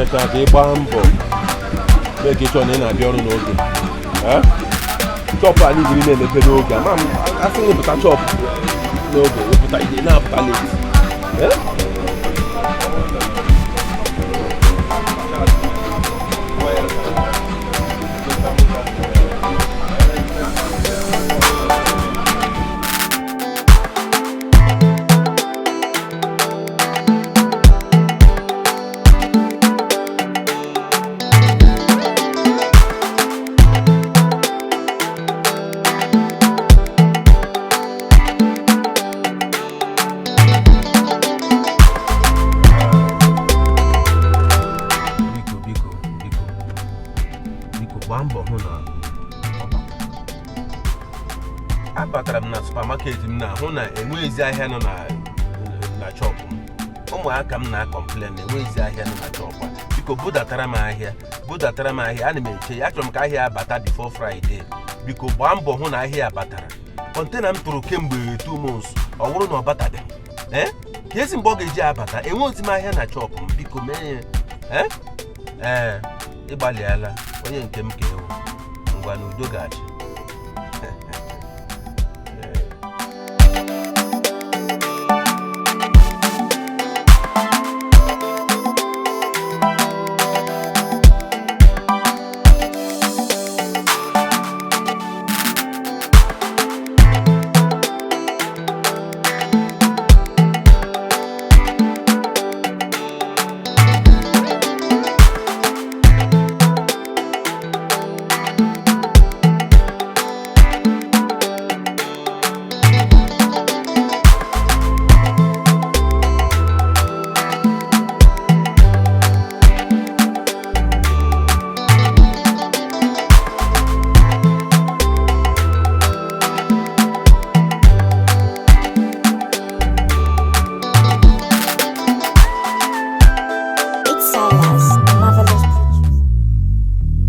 Emechaa ka ị gbaa mbọ mee ka ị chọọ na ị na-abịa ọrụ n'oge. Shop a niile na-emepe n'oge, ama m asị gị pụta shop n'oge, ịpụta ị na-apụta late. Biko, biko, biko, biko, gbaa mbọ hụ na ọ batara. Abatara m na supermarket m na-ahụ na enweghịzi ahịa nọ na shop m. Ụmụaka m na-acomplain na enweghịzi ahịa nọ na shop a. Biko, budatara m ahịa, budatara m ahịa. Ana m eche ya, achọrọ m ka ahịa abata before Friday. Biko, gbaa mbọ hụ na ahịa batara. Container m tụrụ kemgbe 2 months, ọ bụrụ na ọ batabeghị, ee, ka ezi mgbe ọ ga-eji abata? Enweghịzi m ahịa na shop m. Biko, mee ya. Ee, ee, ịgbalịala, onye nke m ka ewu. Ngwa, na udo ga-achị. Ee. It's Silas, marvelous producer.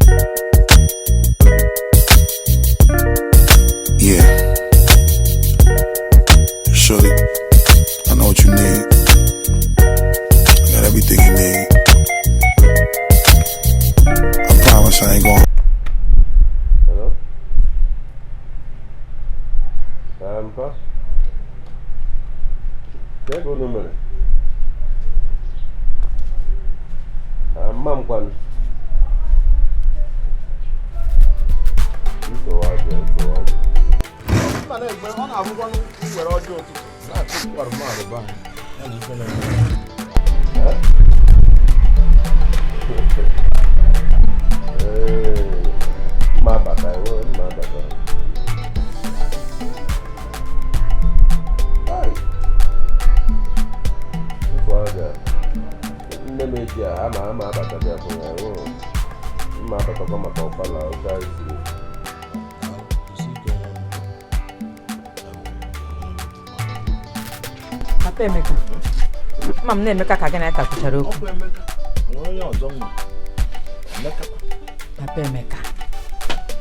Yeah. Shorty, I know what you need. I got everything you need. I promise I ain't gonna Hello? Mpa? Ka ego unu mere? Ah, mma m kwanụ. Nsogbu adị, nsogbu adị. Mana egbe ọ na-abụkwanụ were ọjọọ ụtụtụ na-akụ arụmarụba ya na ife na-eme. Eh? Ee, mma abata, enwe mma abata. Ai. Nsogbu adị. Nne m eji a ama ama abata bịa fụ ya, enwe mma abatakwa maka ọfala ụka siri. Kwụsị ike nwa m. Papa Emeka, ama m na Emeka ka gị na ya ka kwuchara okwu. Ọkwa Emeka, onwere onye ọzọ nwe Emeka kwa. Papa Emeka,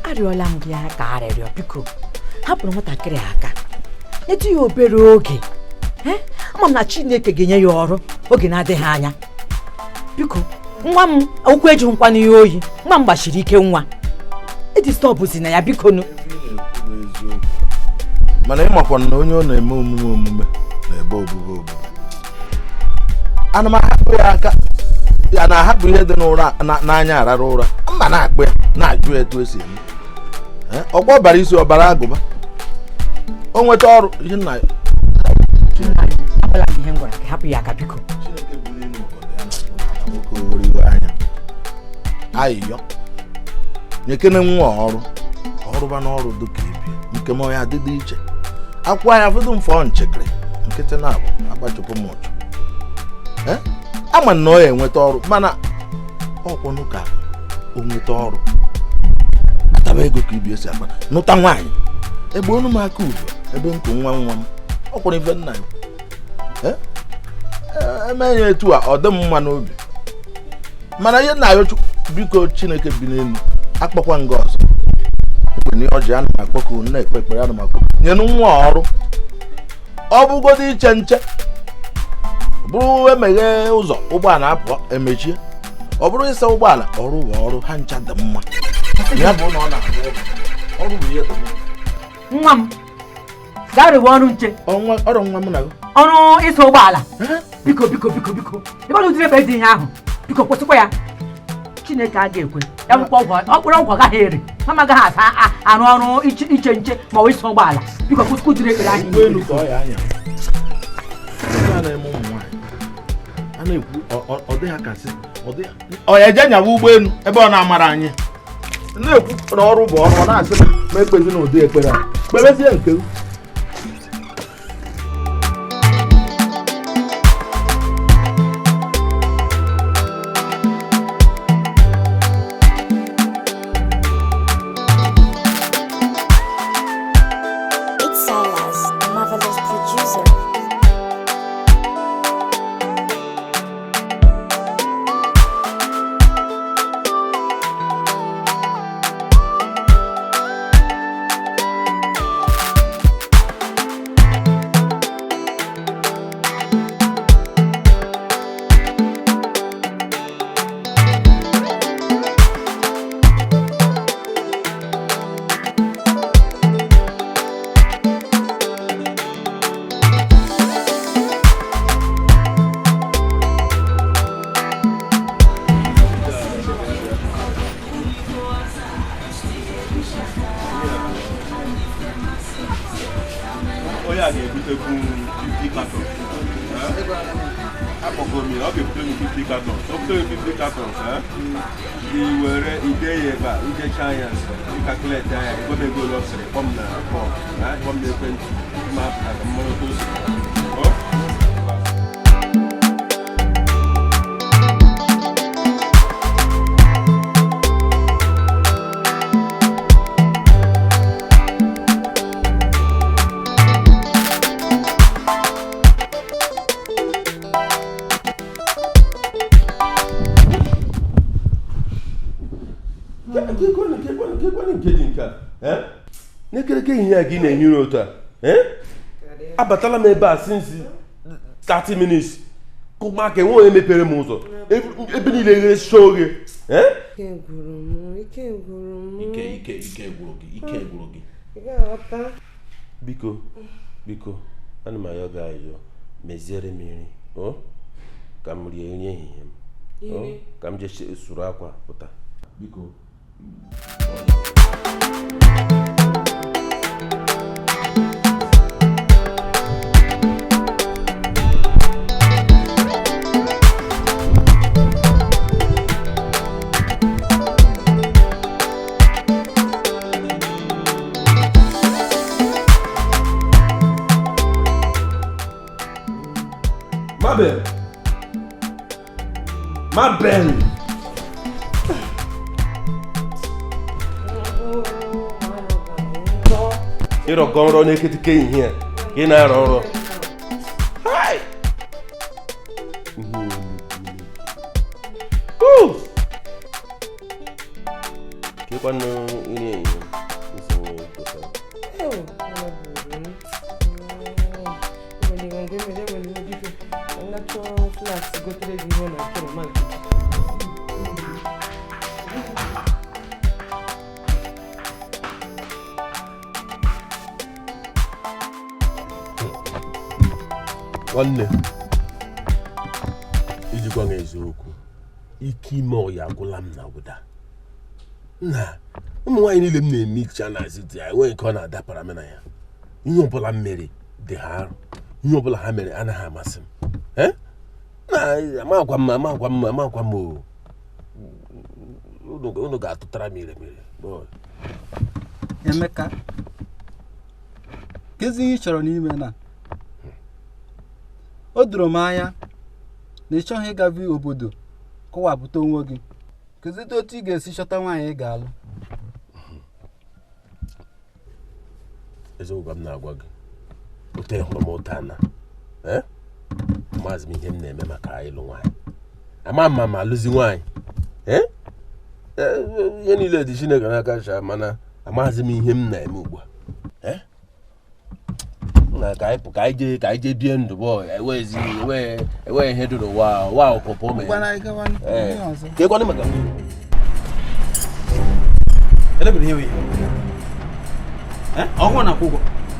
arịọla m gị ka arịrịọ, biko, hapụrụ nwatakịrị a aka, nyetụ ya obere oge. Eh? Ama m na Chineke ga-enye ya ọrụ oge na-adịghị anya. Biko, nwa m, ụkwụ ejighị nkwa n'ihe oyi. Nwa m gbachiri ike, nwa edisturbụzi na ya, biko nu. Ife ị na-ekwu bụ eziokwu, mana ịmakwa na onye ọ na-eme omume omume na-ebe obube obube. Ana m ahapụ ya aka ya na-ahapụ ihe dị n'ụra n'anya arara ụra mma na-akpụ ya, na-ajụ ya etu esi eme. Eh, ọkwa ọbara isi ọbara agụba, o nweta ọrụ ihe nna ya. Nna anyị, agwala m ihe m gwara gị, hapụ ya aka, biko. Chineke bụ n'elu ọgọdọ ya na-akpụ n'ala, nwoke owere iwe anya ayịyọ nyekene nwa ọrụ ka ọ rụba n'ọrụ dịka ibi nke m ya adịdị iche akwụkwọ anya fụdụ mfọ nchekịrị nkịtị na-abụ agbachụpụ m ụchụ. Eh? Ama na ọ ya enweta ọrụ, mana ọkwọnụ ka o nweta ọrụ ataba ego ka ibi esi akpa nụta nwaanyị egbe onu m aka ugbo ebe nkụ nwa nwa m ọ kwụrụ ife nna ya. Eh? Eme ya etu a, ọ dị m mma n'obi, mana ihe nna ya, Chukwu, biko, Chineke bi n'elu, akpọkwa nga ọzọ mgbe ọjị ana m akpọku, na-ekpe ekpere, ana m akpọku, nyenụ nwa ọrụ. Ọ bụgodo iche nche, bụrụ emeghe ụzọ ụgbọala apụọ emechie. Ọ bụrụ ịsa ụgbọala, ọrụ bụ ọrụ, ha ncha dị mma. Ya bụ na ọ na-arụ ọrụ, ọrụ bụ ihe dị mma. Nwa m gaa rịwa ọrụ nche. Ọrụ nwa m na ọrụ ịsa ụgbọala. Biko biko biko biko, ịgbara ụdịrị ebe dị ihe ahụ, biko kwụsịkwa ya. Chineke a ga-ekwe ya bụkwa ọgwụ ọkpụrụ ọgwụ agaghị eri, mama agaghị asa arụ ọrụ iche nche ma ọ bụ ịsa ụgbọala. Biko kwụsịkwa ụdịrị ekpere ahụ. Ụgbọelu ka ọ ya anya. Ndị a na-eme ụmụ nwaanyị a na-ekwu ọ dịghị akasị ọ ya eje nyawa ụgbọelu ebe ọ na-amara anyị na-ekwu na ọrụ bụ ọrụ, ọ na-asị ma ekpezi na ụdị ekpere a kpebezie nke. It's Silas, marvelous producer. Onye a ga-ebutekwu 50 cartons. Akpọgo m ya, ọ ga-ebute m 50 cartons. O butere 50 cartons, i were ide ya ebe a, ijecha ya, ịkakuleti anya, ego m ego ole ọ sịrị, kpọm na fọn, kpọm na ekwentị, ma apụta ka mmanụ otu o siri. N'ekereke ihe a gị na-enye ụra otu a, abatala m ebe a since 30 minutes kụma ka enwe onye mepere m ụzọ, ebe niile ghere shi oghe. Ike gwụrụ m, ike gwụrụ m. Ike ike ike gwụrụ gị, ike gwụrụ gị. Ị ga-aghọta. Biko biko, ana m ayọ gị ayọ, meziere m nri o ka m rie nri ehihie m, ka m jee sụrụ akwa pụta. Biko. Mabel! Mabel! Ịrọkọ nrọ n'eketike ihe a ka ị na-arọ nrọ. Hai! Kekwanụ nri ehihie isi nwe dosara. Nwanne, ijikwa gị eziokwu, ike ime ọya agwụla m na ụda. Na ụmụ nwaanyị niile m na-eme icha na azụ ya enweghị nke ọ na-adapara m na ya. Ihe ọbụla m mere dị ha arụ, ihe ọbụla ha mere anaghị amasị m. Na amakwa m amakwa m amakwa m o. Unu ga-atụtara m ire mere. Emeka, kezi ihe ị chọrọ n'ime na o doro m anya na ị chọghị ịgavi obodo kọwapụta onwe gị. Kụzite otu ị ga-esi chọta nwaanyị ị ga-alụ. Eziokwu ka m na-agwa gị, otu ị hụrụ m ụta na amaghịzi m ihe m na-eme maka ịlụ nwaanyị. Ama mma ma alụzi nwaanyị, ihe niile dị Chineke n'aka cha, mana amaghịzi m ihe m na-eme ugbu a. Na ka anyị pụ ka anyị jee bie ndụ bọ ewezi ewe ihe dị n'ụwa wa ọpụpụ mee. Ka ekwanụ maka elebere ihe wee ọgwụ na akwụ ụgwọ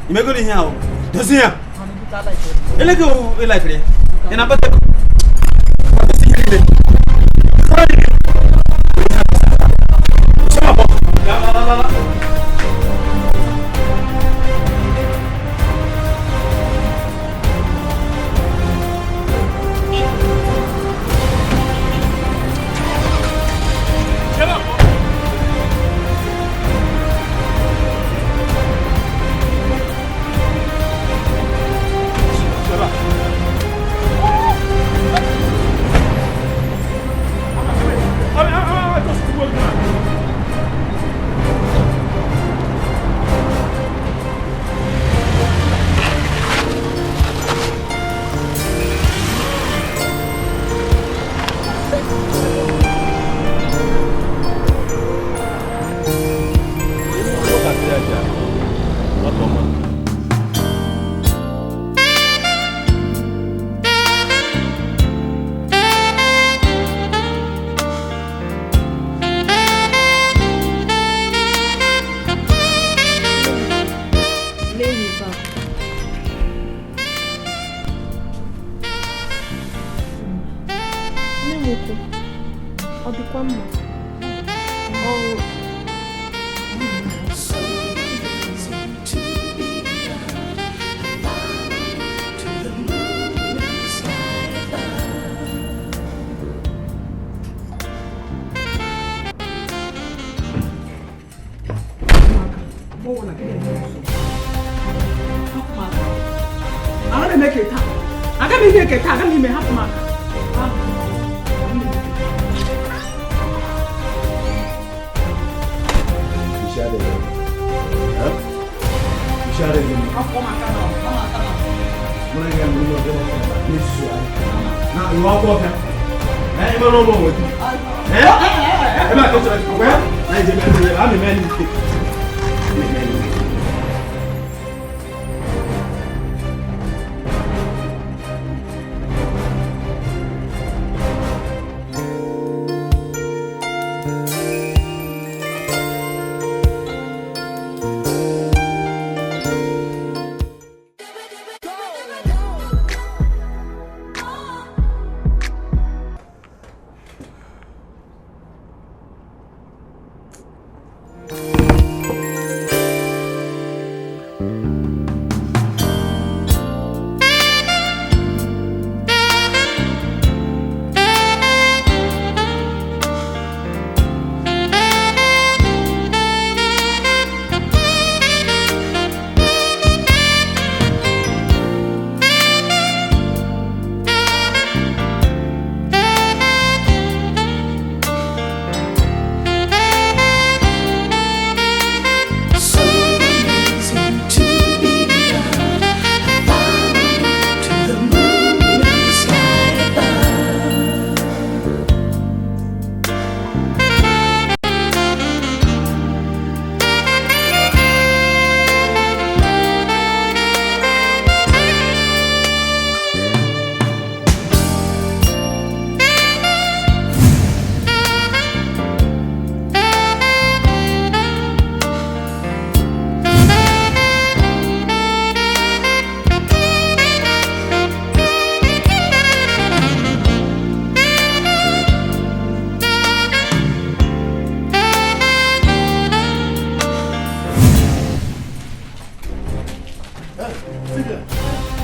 imegoro ihe ahụ dozie ya elego ịlakịrị ị na-akpata ego ihe niile.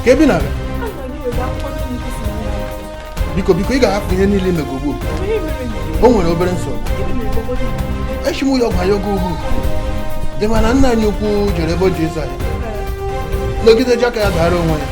Kebinaga. Biko biko ị ga-ahapụ ihe niile imego ugbu o nwere obere nsogbu. Echi m ụlọ gwa ya oge ugbu dị mana nna anyị ukwu jere ebe o ji ịza ya nọgide ji aka ya dara onwe ya.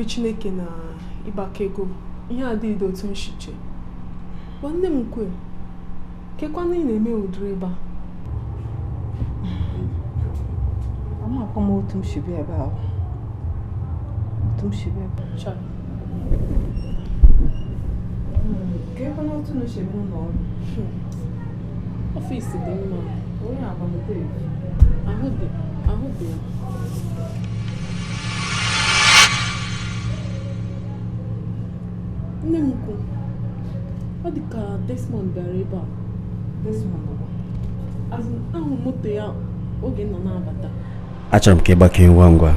Chineke na ịgbakọ ego ihe adịghị otu nchiche. Nwanne m kwe kekwana ị na-eme ụdịrị ebe a. Amakwa m otu m si bịa ebe ahụ. Otu m si bịa ebe a. Kekwana otu m si bịa n'ụlọ ọrụ. Ọfịs dị mma. Onye agbamte. Ahụ dị ya. Nne m kwu, ọ dị ka Desmond bịara ebe a. Desmond ahụ moto ya oge nọ na-abata. Achọrọ m ka ị gbakee ngwa ngwa.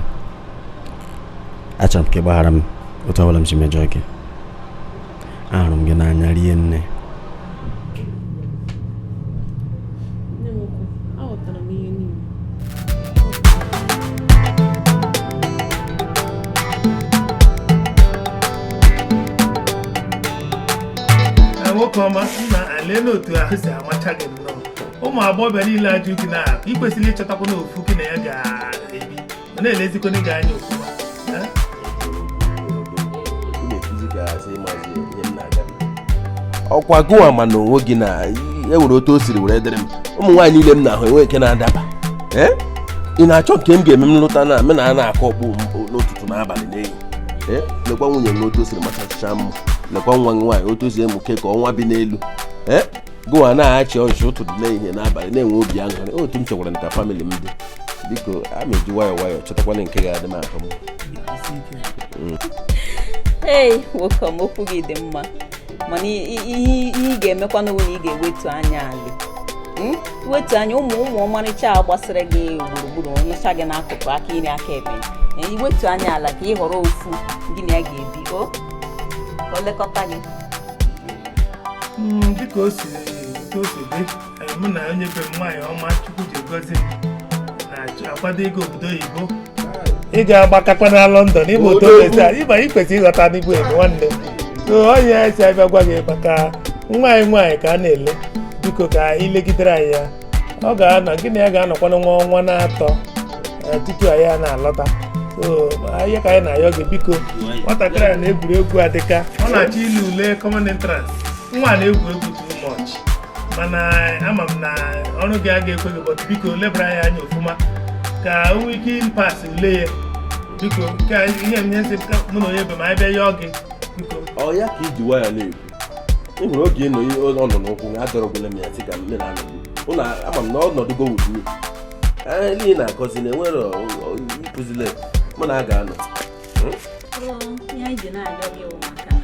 Achọrọ m ka ị gbaghara m otu ọbụla m si mejọọ gị. Ahụrụ m gị n'anya rie nne. Nne m ukwu, aghọtara m ihe niile. Nwoke ọma nna alee otu ahụ si amacha gị nnọọ. Ụmụ agbọghọbịa niile ajụ gị na ị kwesịrị ịchọtakwa n'ofu gị na ya ga-ebi ma na-elezikwana gị anya ofuma. Ọkwa gụwa ma na onwe gị na enwere otu o siri were dịrị m. Ụmụ nwaanyị niile m na-ahụ enwe nke na-adaba. Ị na-achọ nke m ga-eme m lụta na m na a na-akọ ọkpụ n'ụtụtụ n'abalị n'ehihie. Lekwa nwunye m n'otu o siri machacha m. Lekwa nwa gị nwaanyị otu o si emuke ka ọnwa bi n'elu. Gụwa na-achị ọchị ụtụtụ n'ehihie n'abalị na-enwe obi aṅụrị. Otu m chekwara ka famịlị m dị. Biko a ma eji nwayọọ nwayọọ chọtakwana nke ga-adị m ahụ m. Ee, nwoke m, okwu gị dị mma, mana ihe ị ga-emekwa n'ụwa na ị ga-ewetu anya ala. Wetu anya ụmụ ụmụ ọmarịcha a gbasara gị gburugburu nụcha gị n'akụkụ aka iri aka ekpe. Iwetu anya ala ka ị họrọ ofu gị na ya ga-ebi o ka o lekọta gị. Dịka o si dị, mụ na onye be m nwaanyị ọma Chukwu ji gozi m na-akwado ịga obodo oyibo. Ị ga-agbakakwa na London ịbụ otu ịba ị kwesịrị ịghọta n'igbo ebe nwanne. So onye ya si abịa gwa gị maka nwa anyị nwaanyị ka a na-ele, biko ka ilegidere anyị ya. Ọ ga-anọ gị na ya ga-anọkwa nwa ọnwa na-atọ tutu anyị a na-alọta. So ahịa ka anyị na-ayọ gị biko, nwatakịrị a na-egwuri egwu adịka ọ na-achọ ile ule common entrance. Nwa na-egwu egwu too much, mana ama m na ọrụ gị agaghị ekwe gị, but biko lebara ya anya ofụma ka o nwee ike ịpas ule ya. Biko ka ihe m nye nsị mụ na onye be ma anyị bịa yọọ gị biko. Ọ ya ka iji nwayọọ na-ekwu. Ị hụrụ oge ị nọ ọ nọ n'ụkwụ adọrọgwụla m ya sị ka m na-anọgbu ụnụ ama m na ọnọdụgo with me. Anyị na-akọzi na enwere ịkụzile mụ na a ga-anọ. Ihe anyị ji na-arịọ gị bụ maka na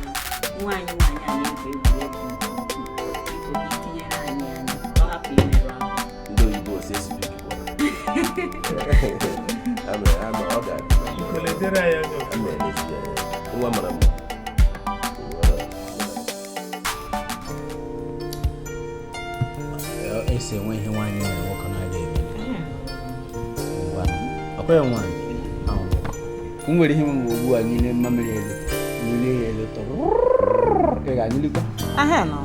nwaanyị nwaanyị a na-egwu egwuregwu biko ka itinyere anyị anya ka ọ hapụ imerụ ahụ. Ndị oyibo si esipik nwa mara mma. Esi enwe ihe nwaanyị mere nwoke na-aga eme. Ọkwa ya nwaanyị ahụ nwoke. M nwere ihe m ugbu a niile mmamịrị elu niile elu tọrọ. Ị ga-anyịlikwa? Aha nọ.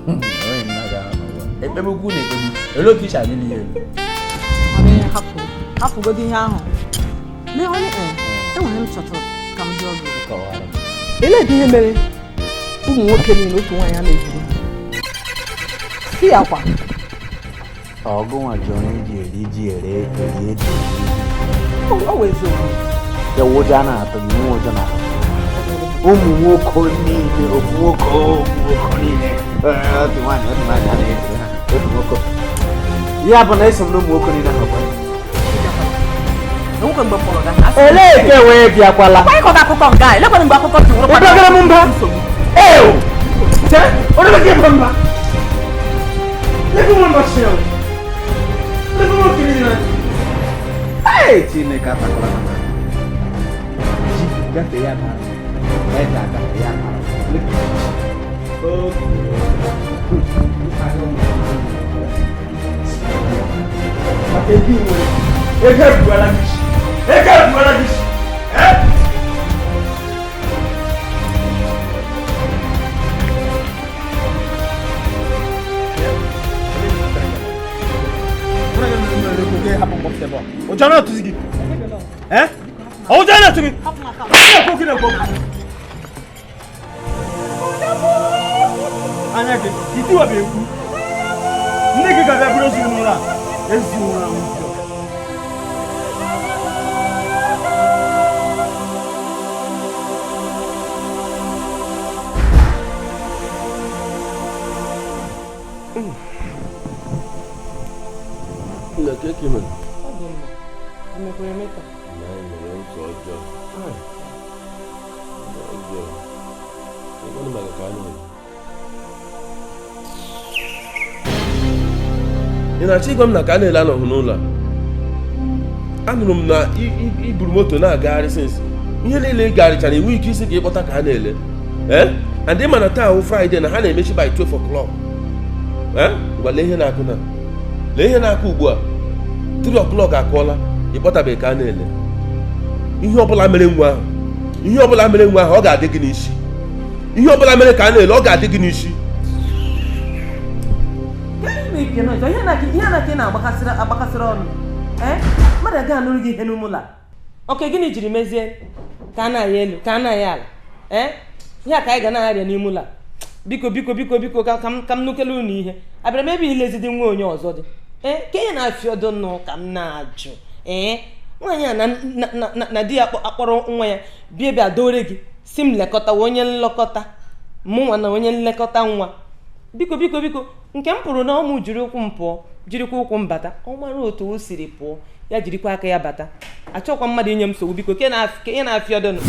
Enweghị m na ga-ahụ n'ụwa. Ekpemukwu na ekpegbu. Olee otu i si anyịli ya elu? Hapụgodo ihe ahụ. Lee onye enwere m chọtụrụ ka m jụọ gị. Elee ebe ihe mere ụmụ nwoke niile otu nwaanyị a na-ezuru? Si ya kwa. Ọgụ nwa ji onye ji eri ji ere eri eji eri. Ọ wụ eziokwu. Ya ụjọ a na-atụ gị, nwe ụjọ na-atụ. Ụmụ nwoke niile, ofu nwoke, ụmụ nwoke niile. Otu nwaanyị, otu nwaanyị a na-ezuru ha, otu nwoke. Ya bụ na eso m na ụmụ nwoke niile ahụ kwa. Elee nke wee bịakwala? Kwa ịkọta akụkọ nga a, elekwana mgbe akụkọ ji wụrụkwa. Ịbịagara m mba? Ew! Che, onye gị mba mba? Lego m mba shell. Lego m kiri na. Ee, Chineke atakwala m. Ji gafee ya bara. Ede agafe ya bara. Maka ego ị nwere, ego ebuola gị isi. Ego ebuola gị isi. Ụjọ na-atụzi gị? Ọ ụjọ na-atụ gị? Na-ekwu okwu, na-ekwu okwu. Anya gị, itiwabe ekwu. Nne gị ga-abịa bụrụ ozu gị n'ụlọ a. Ezi ụra ụjọ. Nna, ka eke mere? Ọ dị mma. Emekwara eme taa. Na anyị mere ụzọ ọjọọ. Ụzọ ọjọọ. Ekwenụ maka ka a na-eme. Ị na-achọ ịgwa m na ka a na-ele anọghị n'ụlọ a? Anụrụ m na i buru moto na-agagharị since. Ihe niile ị gagharịchara enweghị ike isi ka ịkpọta ka a na-ele. Eh? And ị ma na taa wụ Friday na ha na-emechi by 12 o'clock. Eh? Ngwa lee ihe na-akụ na. Lee ihe na-akụ ugbu a. 3 o'clock akụọla, ị kpọtabeghị ka a na-ele. Ihe ọbụla mere nwa ahụ, ihe ọbụla mere nwa ahụ, ọ ga-adị gị n'isi. Ihe ọbụla mere ka a na-ele, ọ ga-adị gị n'isi. Ihe na ka ị na-agbakasịrị agbakasịrị ọnụ ee mmadụ agaghị anụrụ gị ihe n'ime ụlọ a. Oke gịnị jiri mezie ka a na-aya elu ka a na-aya ala ee ihe a ka anyị ga na-arịa n'ime ụlọ a. Biko biko biko biko ka ka m ka m nukele unu ihe abịara m ebe ilezidi nwa onye ọzọ dị ee ka ihe na-afịa ọdụ nụ ka m na-ajụ ee nwaanyị a na na na na di ya akpọrọ nwa ya bịa bịa dore gị si m lekọtawa onye nlekọta mụnwa na onye nlekọta nwa. Biko biko biko nke m pụrụ na ọmụ jiri ụkwụ m pụọ jirikwa ụkwụ m bata ọ mara otu o siri pụọ ya jirikwa aka ya bata achọkwa mmadụ inye m nsogbu biko ke ihe na-afịa ọdụ nụ.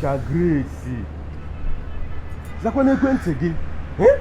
Teacher Grace. Zakwa n'ekwentị gị. Yeah.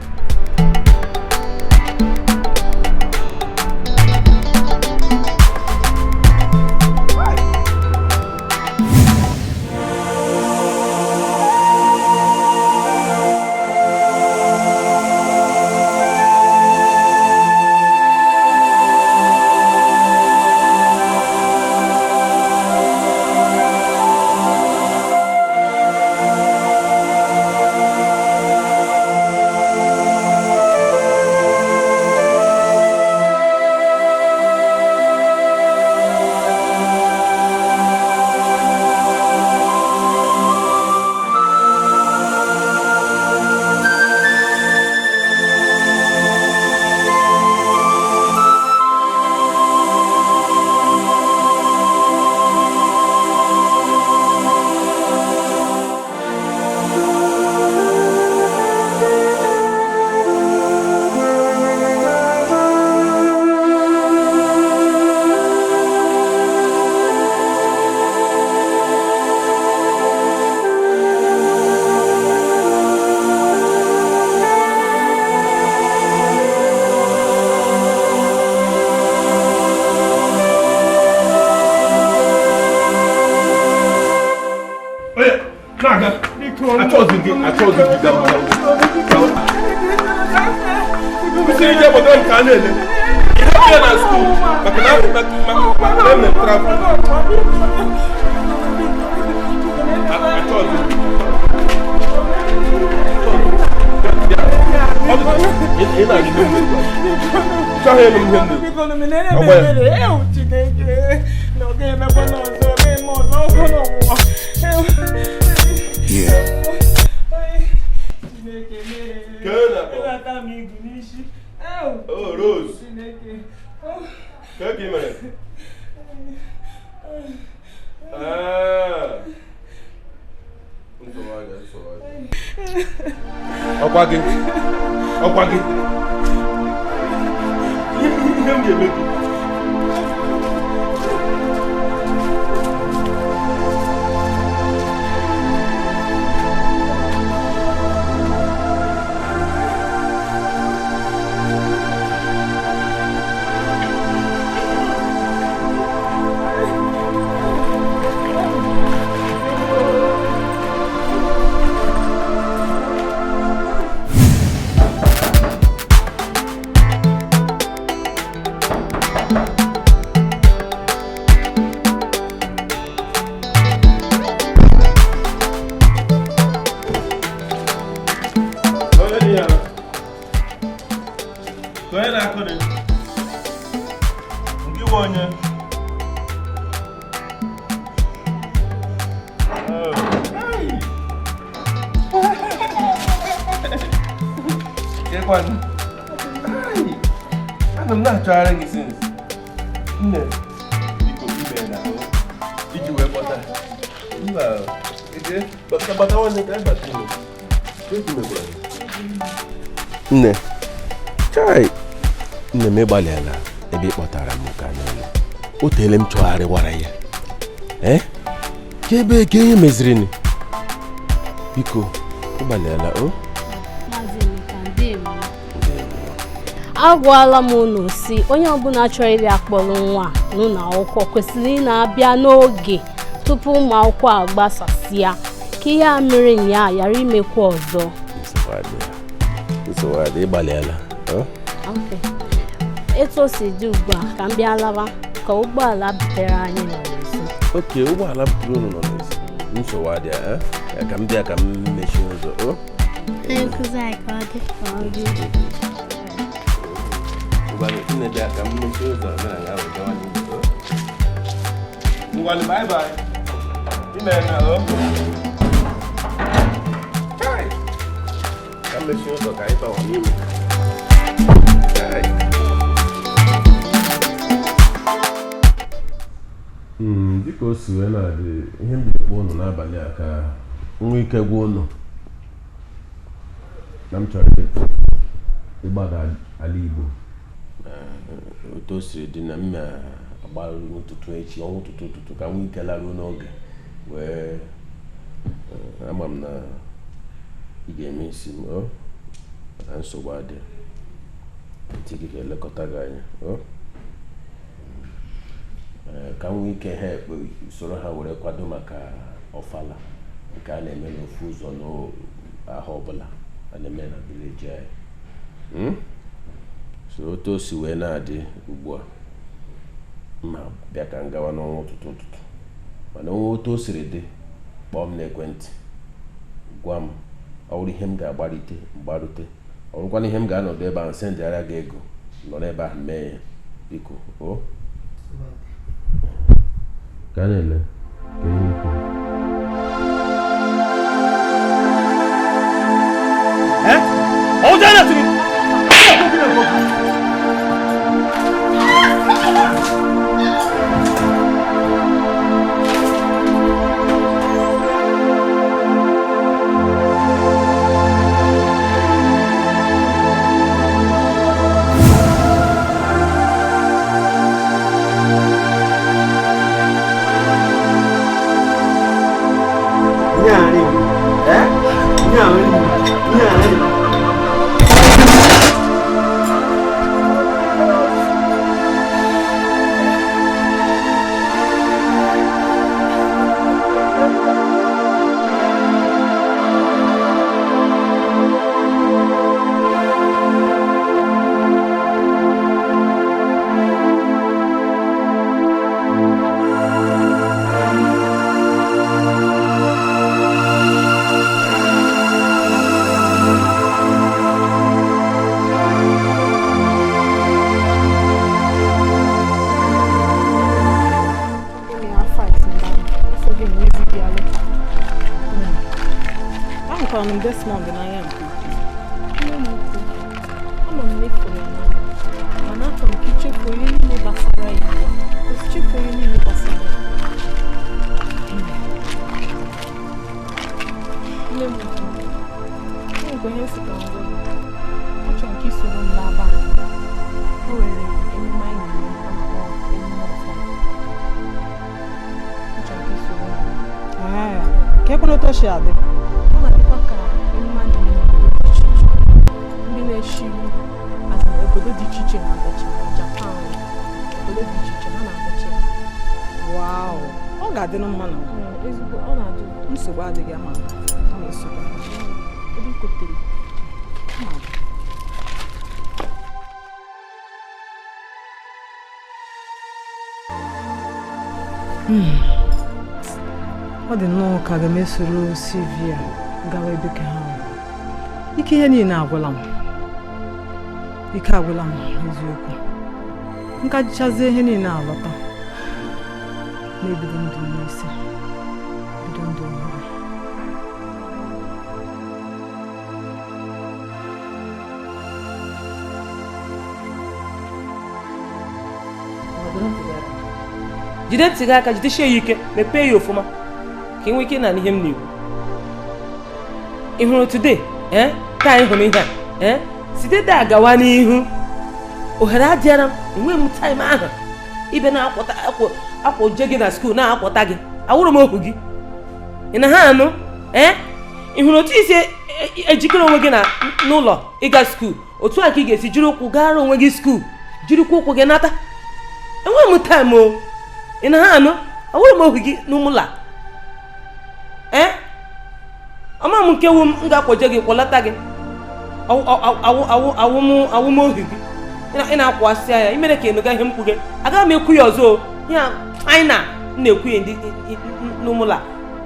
Oh, Rose. Kee mere? Ah. Ọkwa gị. Ọkwa gị. Ihe m ga-eme gị. Ana m na-achọgharị gị since. Nne, biko ime na iji wee kpọta. Mba, ije bata nwanne ka anyị bata ime. Nne, chai, nne m ịgbalịala ebe ị kpọtara m ka n'ụlọ. O teele m chọgharịwara ya. Ka ebe ka ihe meziri biko, ịgbalịala o. Agwala m unu si onye ọbụla chọrọ ịbịa kpọrọ nwa n'ụlọ akwụkwọ kwesịrị ị na-abịa n'oge tupu ụmụ akwụkwọ agbasasịa ka ihe a mere nya ghara imekwa ọzọ. Etu o si dị ugbu a ka m bịa lawa ka ụgbọala butere anyị nọ n'ezi. Oke, ụgbọala butere unu nọ n'ezi. Nsogbu adịghị, ka m bịa ka m mechie ụzọ. Nkụzi anyị ka ọ dị. Ngwanu, bye bye. Ime na o. Chai. Ka m mechie ụzọ ka anyị bawa n'ime. Chai. Dịka o si wee na-adị, ihe m ji kpọọ unu n'abalị a ka nwa ike gwa unu na m chọrọ ịgbada ala Igbo. Otu o siri dị na m agbaru n'ụtụtụ echi, ọnwa ụtụtụ ụtụtụ ka nwa ike laruo n'oge wee Ama m na ị ga-eme isi m o na nsogbu adị ntị gị ga-elekọta gị anya o. Ka m nwee ike ha ekpe usoro ha were kwado maka ọfala nke a na-eme n'ofu ụzọ n'ahụ ọbụla a na-eme na vileji anyị. So otu o si wee na-adị ugbu a, ma bịa ka m gawa n'ọnwa ụtụtụ ụtụtụ, mana onwe otu o siri dị, kpọọ m n'ekwentị gwa m ọ bụrụ ihe m ga-agbarite mgbarute, ọ bụrụkwana ihe m ga-anọdụ ebe ahụ sendịara gị ego nọ n'ebe ahụ mee ya, biko o ka na-ele ka ihe ikwu. Desmond n'anya nke ukwuu. Nne m ukwu, ama m na ịfụrụ ya n'anya, mana achọrọ m ka i chefuo ihe niile gbasara ya ugbu a. Kwụsị chefuo ihe niile gbasara ya. Nne m ukwu, o nwekwa ihe m sị ka m gwa gị. Achọrọ m ka i soro m laa be anyị. O nwere emume anyị na-eme a na-akpọ emume ọfala. Achọrọ m ka i soro m laa. Ka ekwena otu o si adị. Ọ na-adịkwa ka emume a na-eme n'obodo dị iche iche. Ndị na-eshiri azụ obodo dị iche iche na-abịacha, Japan, obodo dị iche iche ha na-abịacha ya. Wow, ọ ga-adịnụ mma na Ezigbo, ọ na-adị ụtọ. Nsogbu adịghị ama ọ na-esokwa. Ebe i kotere. Ọ dị nnọọ ka ga m esoro Sylvia gawa ebe ka ha nọ. Ike ihe niile agwụla m. Ike agwụla m eziokwu. Nkajichazie ihe niile alọta. Na-ebido ndụ m n'isi. Bido ndụ ọhụrụ. Jide ntị gị aka, jidesie ya ike, mepee ya ofụma ka ị nwee ike ịnara ihe m na-ekwu. Ị hụrụ today taa anyị hụrụ ihe a site taa gawa n'ihu, ohere adịara m, enweghị m taịm ahụ ịbịa na-akwọta akwọje gị na skuul na-akwọta gị, awụrụ m ohu gị. Ị na ha anụ? Ị hụrụ otu isi ejikere onwe gị na n'ụlọ ịga skuul, otu a ka ị ga-esi jiri ụkwụ gara onwe gị skuul, jirikwa ụkwụ gị nata. Enweghị m taịm o. Ị na ha anụ? Awụrụ m ohu gị n'ụmụlọ a. Ama m nke wu m ga-akwọje gị kwọlata gị. Awụ m ohu gị. Ị na-akwasị ya, imere ka ịnụga ihe m kwu gị. Agaghị m ekwu ya ọzọ o. Ya anyị na m na-ekwu ya ndị n'ụmụlọ a.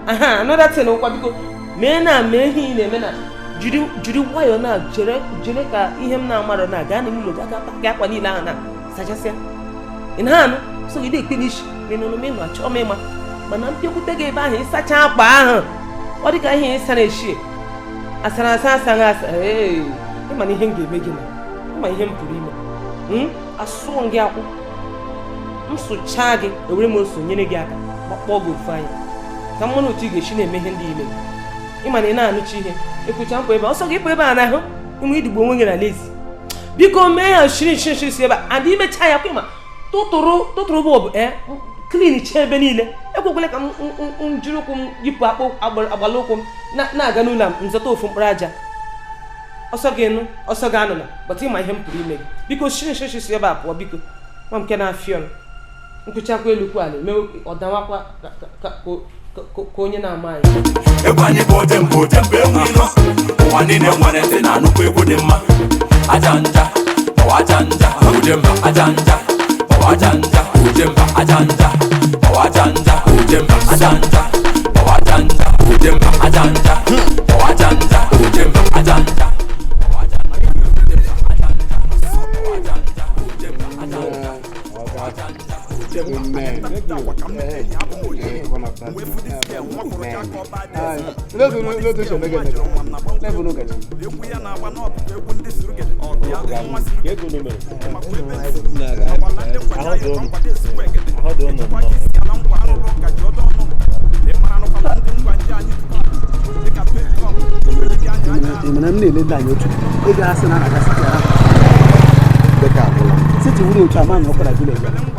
Aha, another thing ụkwa biko mee na mee ihe ị na-eme na jiri nwayọọ na jere ka ihe m na-amarọ na gaa n'ime ụlọ gaa pakị akwa niile ahụ na sachasịa. Ị na-anụ? So gị na-ekpe n'isi menụnụ menụ achọọ m ịma, mana mpịakwute gị ebe ahụ ịsacha akwa ahụ ọ dị ka ihe ịsara eshie asara asa asaghị asa. Ee, ịma na ihe m ga-eme gị na ịma ihe m pụrụ ime. Asụọ gị akwụ, m sụchaa gị, ewere m ose nyere gị aka gbakpọọ gị ofu anya ka mmanụ otu ị ga-esi na-eme ihe ndị ime gị. Ịma na ị na-anụcha ihe ekwucha mpụ ebe ọsọ gị pụ ebe a n'ahụ ịnwe idigbo onwe gị na lezi. Biko mee ya shiri shiri shiri si ebe a and imecha ya kwa ịma tụtụrụ bọọbụ klin chee ebe niile. Ekwekwele ka m jiri ụkwụ m yipụ akpụ agbala ụkwụ m na-aga n'ụlọ m nzọta ofu mkpụrụ aja. Ọsọ gị nụ, ọsọ gị anụla, bata ịma ihe m pụrụ ime gị. Biko shiri si ebe a pụọ biko. Nwa m nke na-afịa ọnụ. Nkwụchakwa elu kwa ala emewe ọdawakwa ka onye na-ama anyị. Egwu anyị bụ ojembe ojembe enwe ilo. Ụwa niile nwere ntị na-anụkwa egwu dị mma. Aja nja, ọwa aja nja, ojemba aja nja, ọwa aja nja, ojemba aja nja, ọwa aja nja, ojemba aja nja, ọwa aja nja, ojemba aja nja, ọwa aja nja, ojemba aja nja.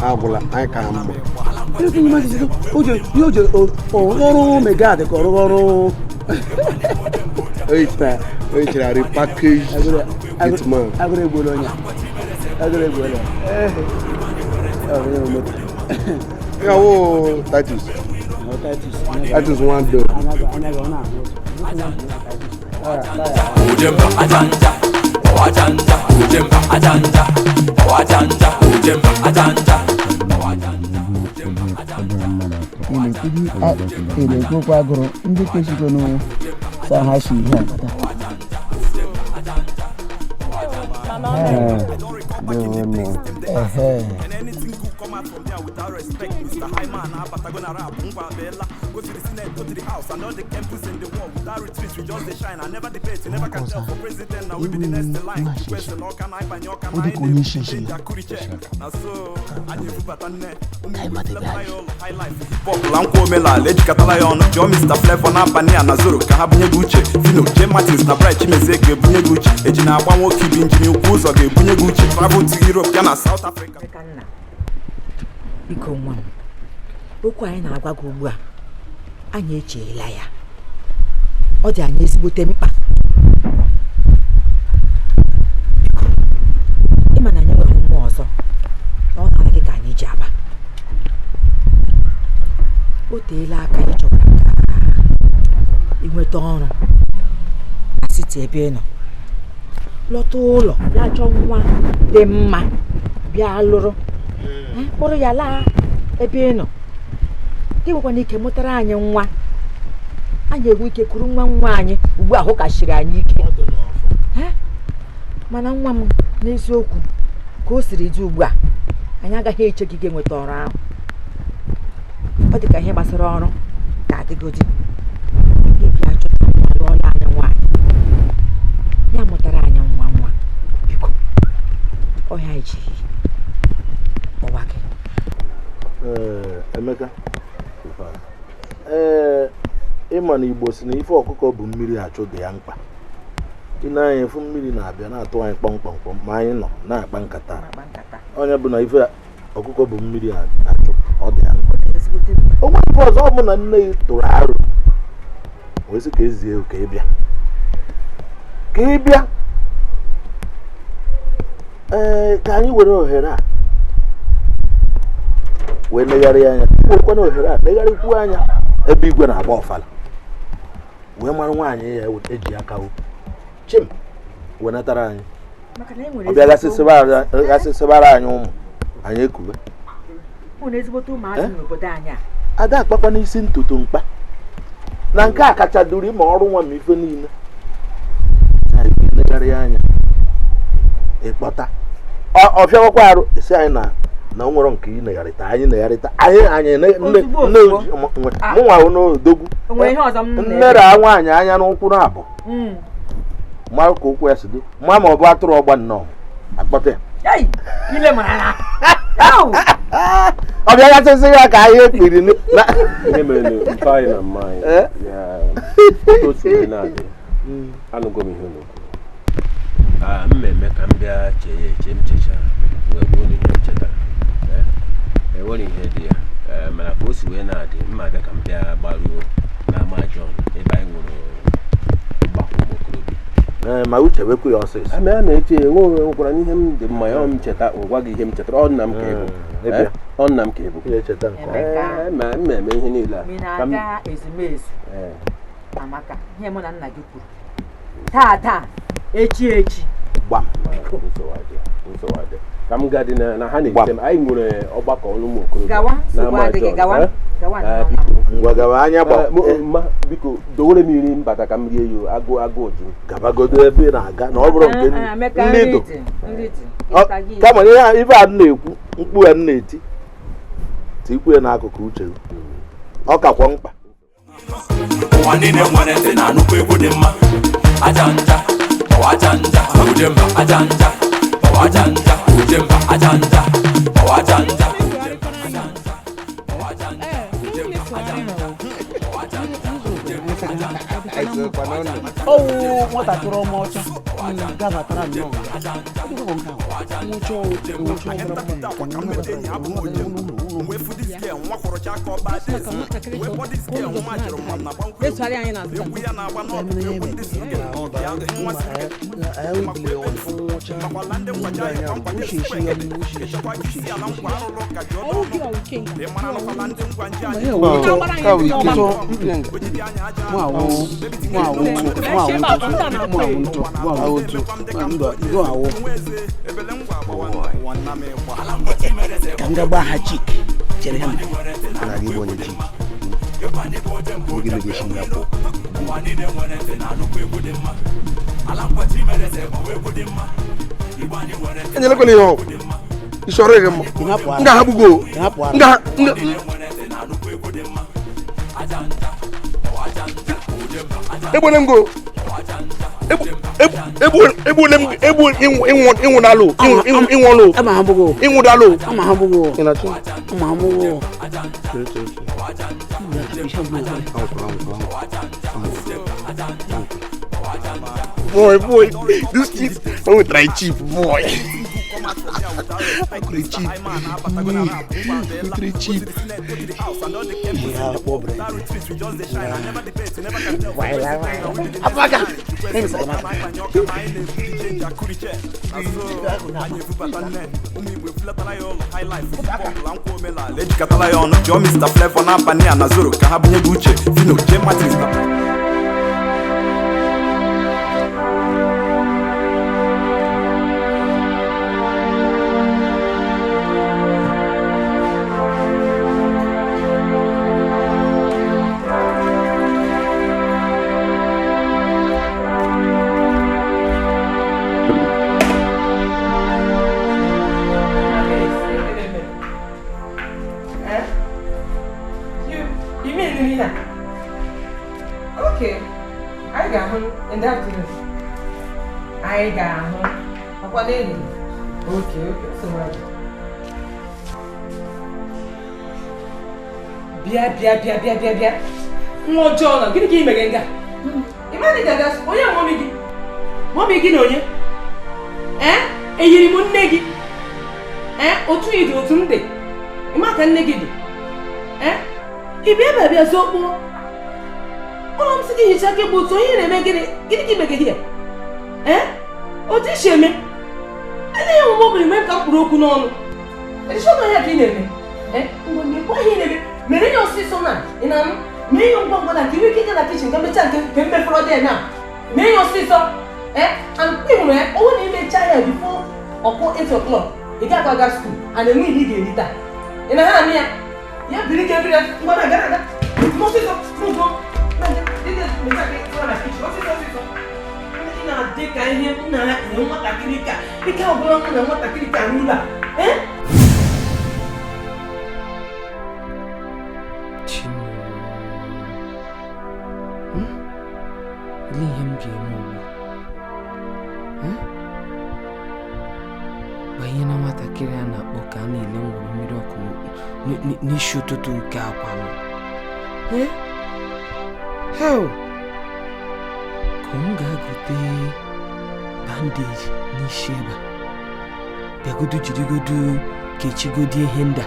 Agwụla anyị ka mma. Ọrụ megad ka ọrụ ọrụ o repackage hitman. Agụrụ egbuola onye agụrụ egbuola. Ya wo Titus. Titus one day. Ojemba ajanja, ajanja, ojemba ajanja, ajanja, ojemba ajanja. Ị na-ekwukwa agụrụ ndị kwesịrị sa ha si ihe akpata. Ọ dị ka onye isi isi ya. Bọọlụ nkwa omenala ejikọtala ya ọnụ jụọ Mr. Flavour n'abalị a na Zoro ka ha bunye gị uche. Fino J Martins na Bright Chimezie ga-ebunye gị uche. Eji na-agba nwoke ibi injin ukwu ụzọ ga-ebunye gị uche. Travel to Europe ya na South Africa. Biko nwa m, okwu anyị na-agwa gị ugbu a, anyị echeela ya. Ọ dị anyị ezigbote mkpa. Biko, ịma na anyị enweghị nwa ọzọ na ọ na-adị ka anyị ji aba. O teela aka ị chọrọ ka ị nweta ọrụ na siti ebe ị nọ. Lọta ụlọ bịa chọọ nwa dị mma bịa lụrụ, kpọrọ ya laa ebe ị nọ. Gị nwekwana ike mụtara anyị nwa, anyị enwe ike kuru nwa nwa anyị ugbu ahụ kachiri anyị ike. Mana nwa m, n'eziokwu ka o siri dị ugbu a, anyị agaghị eche gị ga-enweta ọrụ ahụ. Ọ dị ka ihe gbasara ọrụ ga-adịgodi. Gị bịa chọta nwa lụọla anyị nwaanyị, ya mụtara anyị nwa nwa. Biko, ọhịa anyị ji kpọwa gị. Emeka, ee, ịma na Igbo si na ife ọkụkọ bụ mmiri achụ dị ya mkpa. Ị na-anya efu mmiri na-abịa na-atụ anyị kpọmkpọmkpọm ma anyị nọ na-akpa nkata. Onye bụ na ife ọkụkọ bụ mmiri achụ ọ dị ya mkpa. Onwe ife ọzọ ọ bụ na nne ya tụrụ arụ wee sị ka ezie ka ị bịa ka ị bịa. Ee, ka anyị were ohere a wee legharịa anya, werekwana ohere a legharịkwuo anya ebe igwe na-agba ọfala wee mara nwaanyị ya eji aka chim wenatara anyị. Ọ bịa gasịsịbara anyị ụmụ anyị ekube. Ada akpakwa n'isi ntutu mkpa na nke a kacha duru ma ọrụ nwa ma ife niile. Legharịa anya ịkpọta ọ fịawakwa arụ esi anyị na na o nwere nke ị negharịta anyị negharịta anyị anyị mụnwa hụ n'odogwu nnera nwaanyị anya n'ụkwụ na-abụ mara ka ụkwụ ya si dị ma ma ọ bụ atụrụ ọgba nnọọ akpọta ya. Ọ bịa gasịsị ya ka ahịa ekpiri ihe mere mpa anyị na mma anyị anụgo m ihe unu kwuru. Mmemme ka m bịa chee ya eche m chechara wee gbuo na ihe m chetara enwere ihe dị ya. Ee, mana ka o si wee na-adị mma abịa ka m bịa gbaruo n'ama John ebe anyị nwere mgbakọ ụmụ okorobịa. Ee, ma uche wekwu ya ọsịsọ. Ama a na-eche enwe nwekwara n'ihe m dị mma ya ọ m cheta ngwa gị ihe m chetara ọ nna m ka ịbụ. Ịbịa. Ọ nna m ka ịbụ. Echeta nke ọma. Ee, ma m eme ihe niile a. Ma ị Ka m- na-aga ezumezu Ee. amaka ihe mụ na nna gị kwuru taa taa echi echi. Gbam. Nsogbu adị. Ka m gaa dị na ha na-eche m anyị nwere ọgbakọ ọnụ ụmụ okorobịa. Gawa, nsogbu n'ama adịghị, John, gawa, eh? gawa Eh, nnọọ. biko. Ngwa gawa anya gba. Eh, ma biko dowere m iri mbata ka m rie ya agụ agụ ju. Gabagodo ebe ị na-aga na ọ bụrụ nke Ah, ah, Emeka, ndị nri dụ. dị, nri dị. Ọ- Kama ihe a ife a m na-ekwu mkpu a m na-eti tikwu ya n'akụkụ uche gị. Ọ kakwa mkpa. Ụwa niile nwere ntị na-anụkwa egwu dị mma. Aja nja ọwa aja nja ojemba aja nja ọwa aja nja ojemba aja nja ọwa aja nja ojemba aja nja ọwa aja nja ojemba aja nja ọwa aja nja ojemba aja nja. Ọwụ nwatakịrị ọma ọcha gabatara nnọọ nga. Ọ dịghị nke ahụ. Nwụcha ọwụ, nwụcha ọbara mma, kwa na Esogharị anyị n'azụ. Ọwụ gị ọwụ Ikenga. Ka m ga gbaa ha chik chere ha. Enyelekwala ihe ọgwụ isọrọ gị mma m ga-ahagbugo m ga egbole m go egbole m egbu ịnwụdalụ ịnwụlụ ịnwụdalụ. Boy, boy, this cheap. I will try cheap, boy. I could cheap. I try cheap. Apaga. Ejikọtala ya ọnụ jụọ Mr. Flavour n'abalị a na Zoro ka ha bunye gị uche Fino J Martins na Eh? You mean Nina? Okay. I got him in the afternoon. I got him. Ọkwa n'ehihie. Okay, okay. So what? Bịa, bịa, bịa, bịa, bịa, bịa. Nwa ọjọọ nọ. Gịnị ka ị mere nga? Ị ma na ị ga-aga onye mọmị gị? Mọmị gị na onye? Eh? Eyiri m nne gị? Eh? Otu ị dị otu m dị. Ị ma ka nne gị dị? Eh? Ị bịa ebe a bịa zokpuo. Ụlọ m sị gị hichaa gị bụ otu onye na-eme gịnị gịnị ka ime gị hie? Eh? Otu i si eme? Ele ya omume ọ bụla eme ka m kwuru okwu n'ọnụ. Edishọn ọhịa ka ị na-eme. Eh? Ngwa mekwa ihe ị na-eme. Mere ya ọsịsọ na ị na-anụ. Mee ya ngwa ngwa na ka ị nwee ike ịga na kichin ka mechaa nke nke mmefọrọ dị na. Mee ya ọsịsọ. Eh? And ị hụrụ ya, ọ bụrụ na imechaa ya before ọkụ 8 o'clock, ị gaghị aga skuul and enweghị ihe ị ga-eri taa. Ị na ha anụ ya? Ya biri ka ebiri ya ngwa na-aga na-aga. Ọsịsọ, n'udo. Ị na-adị ka ihe nna ya nwatakịrị ka ike ọbụla mụ na nwatakịrị ka n'ụlọ a. Eh? Olee ihe m ga-eme ugbu a? Banye na nwatakịrị a na-akpọ ka a na-ele ngwuru mmiri ọkụ n'isi ụtụtụ nke akwa m. Hell! Ka m ga-agote bandeji n'isi ebe a. Bịagodu jirigodu kechigodi ihe ndị a.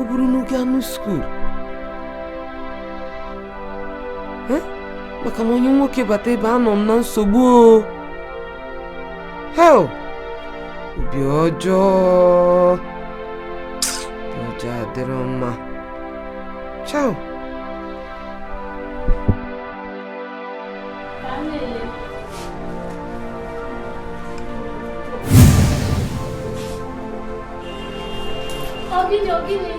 O buru n'oge anụ skuul. Maka na onye nwoke bata ebe anọ m na nsogbu o. Hell! Obi ọjọọ. Obi ọjọọ adịrọ mma. Ciao. Ogini, ogini.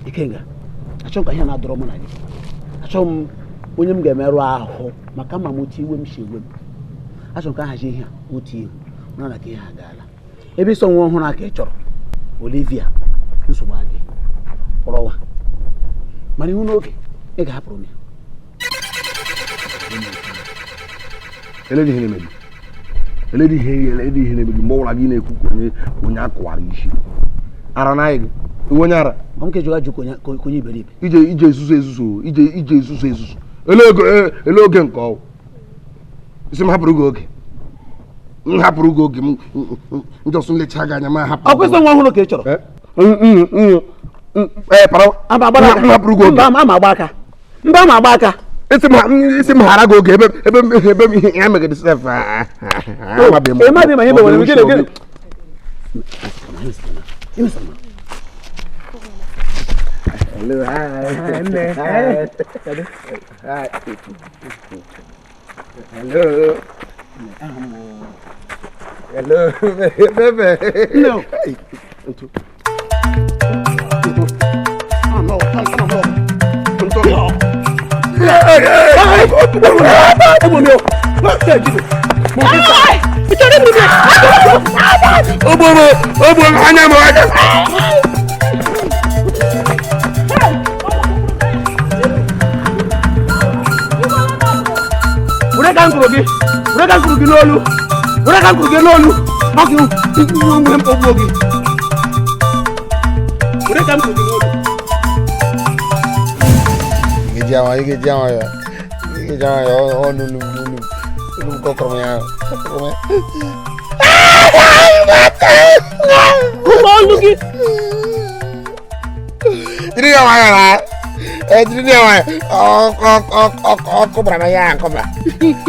Ikenga, achọghị ka ihe na-adọrọ mụ na gị. Achọghị m onye m ga-emerụ ahụ maka ma m otu iwe m si ewe m. Achọrọ m ka ahazi ihe a otu ihu mara na ka ihe agaala. Ebe ịsọ nwa ọhụrụ aka ị chọrọ Olivia, nsogbu adị kpọrọwa, mana ihu n'oge ị ga-ahapụrụ m ya. Eledi ihe na-eme gị, eledi ihe na-eme gị mgbe ọbụla gị na-ekwu ka onye akụwara isi ara na gị onye ara. Onye iberibe. Ije ezuzu ezuzu, ije ezuzu ezuzu. Ele oge nke ọwụ. Isi m hapụrụ gị oge. M hapụrụ gị oge m njọsụ nlecha gị anya ma hapụ. Ọ kwesịrị nwa ọhụrụ ka ị chọrọ. Ee, para. M hapụrụ gị oge. Mba, ama agba aka. Mba, ama agba aka. Isi m ghara gị oge ebe m ihe ya megide sef. Ị ma ihe mewere m gịnị gịnị. Hello, hi. Hi. Hi. Hello. Hello, baby. No. No.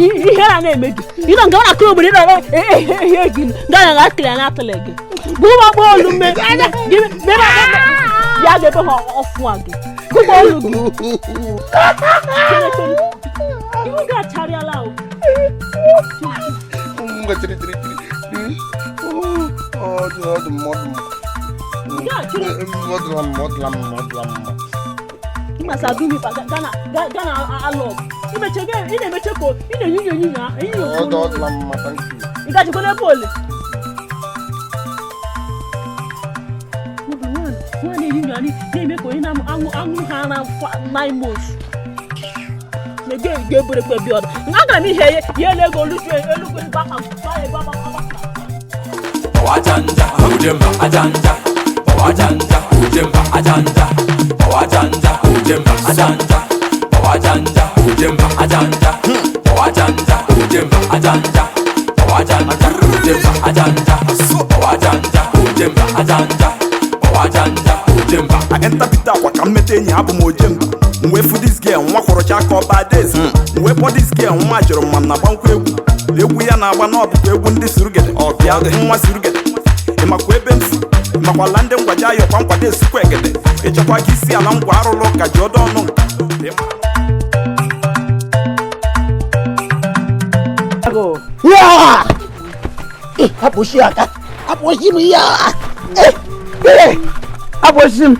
Ihe a na-eme gị ị nọ nga ọ na-akụ obodo ihe gị gaa na akịrị na atụle gị gụwa gba olu mme ya ga-ebe ha ọfụ a gị gụgba olu gị ihu gị acharịala o. Gana alọ ị na-emeche ka ị na-enyi enyi na ị gajikwa n'ebe ole nwa na-enyi anyị na-eme ka onye na-aṅụ ha na 9 months na-ege eberekwe bi ọdụ agara m ihe ya elu ego elugwe Ajanja, ujemba, ajanja, ajanja, ujemba, ajanja, ajanja, ujemba, ajanja, ajanja, ujemba, ajanja, ajanja, ujemba, ajanja, ajanja, ujemba, ajanja, ajanja, ujemba, ajanja, ajanja, ujemba. I enter Peter kwa ka mmete enyi abụ m ojemba. Mgbe fu this girl nwa kwọrọcha aka ọba days. Mgbe kpọ this girl nwa jụrụ ma m na-agba nkwa egwu. Egwu ya na-agba n'ọbụkwa egwu ndị surugede. Ọbịa nwa surugede. Ị makwa ebe m si? Makwala ndị ngwaji ayọkwa nkwado esukwa egede. Ịchọkwa ka isi ala ngwa arụlụ ka ji ọdọ ọnụ nka. Hapụshi aka. Hapụshi m ya. Hapụshi m.